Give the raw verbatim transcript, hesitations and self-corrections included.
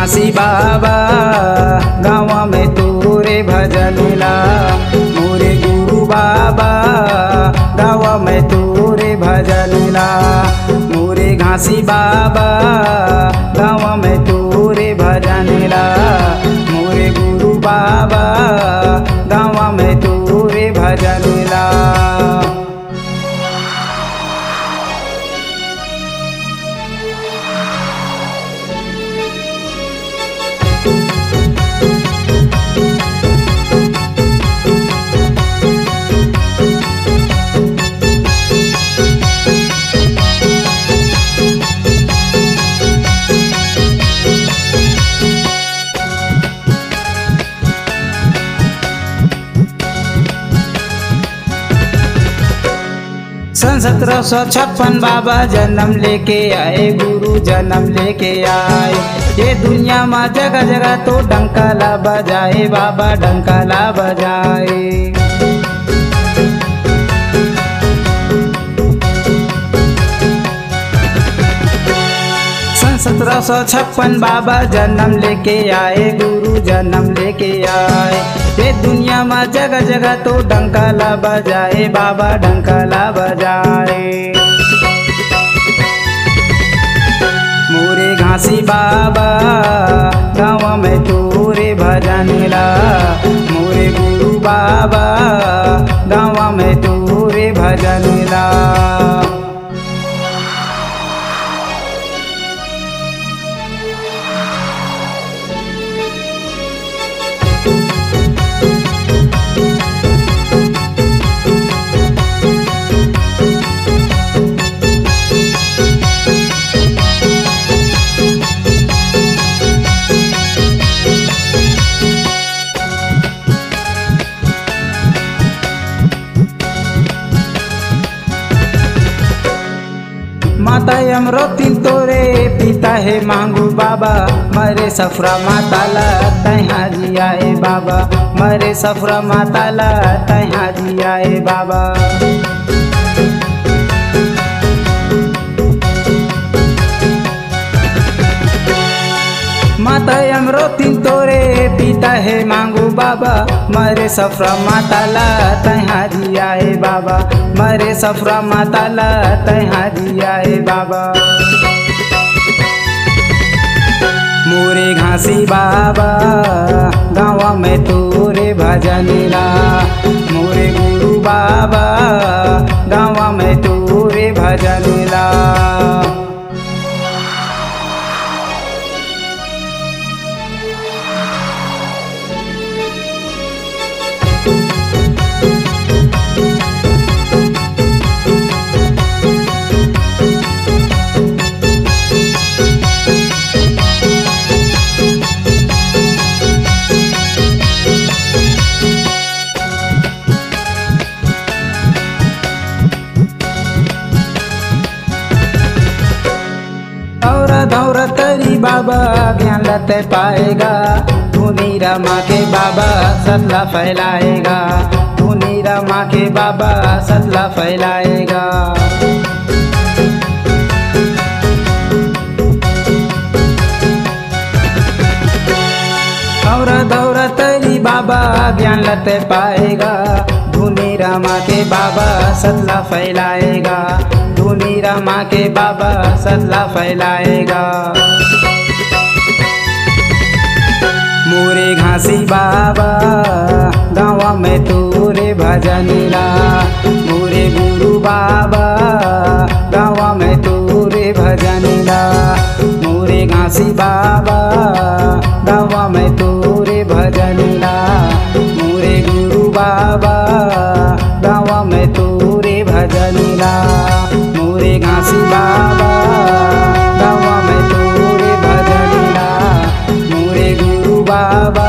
घासी बाबा, गाँव में तोरे भजन ला, मोरे गुरु बाबा, गाँव में तोरे भजन ला, मोरे घासी बाबा, गाँव में तोरे भजन ला, मोरे गुरु बाबा, गाँव में तोरे भजन ला। सन सत्रह सौ छप्पन बाबा जन्म लेके आए, गुरु जन्म लेके आए। ये दुनिया मा जगह जगह तो डंका ला बजाए, बाबा डंका ला बजाए। सन सत्रह सौ छप्पन बाबा जन्म लेके आए, गुरु जन्म लेके आए। ये दुनिया मा जगह जगह तो डंका ला बजाए, बाबा डंका ला बजाए। मोरे घासी बाबा, गाँव में तोरे भजन ला, मोरे गुरु बाबा, गाँव में तोरे भजन ला। माता अमरोतिन तोरे पिता हे मांगू बाबा, मरे सफरा माता ला तैहा जियाए बाबा, मरे सफरा माता ला तैहा जियाए बाबा। माता अमरोतिन तोरे पिता हे मांगू बाबा, मरे सफरा माता ला तैहा जियाए बाबा, मरे सफरा माता ला तैहा जियाए बाबा। मोरे घासी बाबा, गाँव में तोरे भजन ला, मोरे गुरु बाबा, गाँव में तोरे भजन ला। और धौर तरी बाबा ज्ञान लते पाएगा, धुनी रमा के बाबा सतला फैलाएगा, धुनी रमा के बाबा सतला फैलाएगा। और दौर तरी बाबा ज्ञान लते पाएगा, धुनी रमा के बाबा सतला फैलाएगा, धुनी रमा के बाबा सतला फैलाएगा। मोरे घासी बाबा, गाँव में तोरे भजन ला, मोरे गुरु बाबा, गाँव में तोरे भजन ला, मोरे घासी बाबा, गाँव में तोरे भजन ला, मोरे गुरु बाबा, गाँव में तोरे भजन ला, मोरे घासी बाबा, गाँव में तोरे भजन ला, मोरे गुरु बाबा,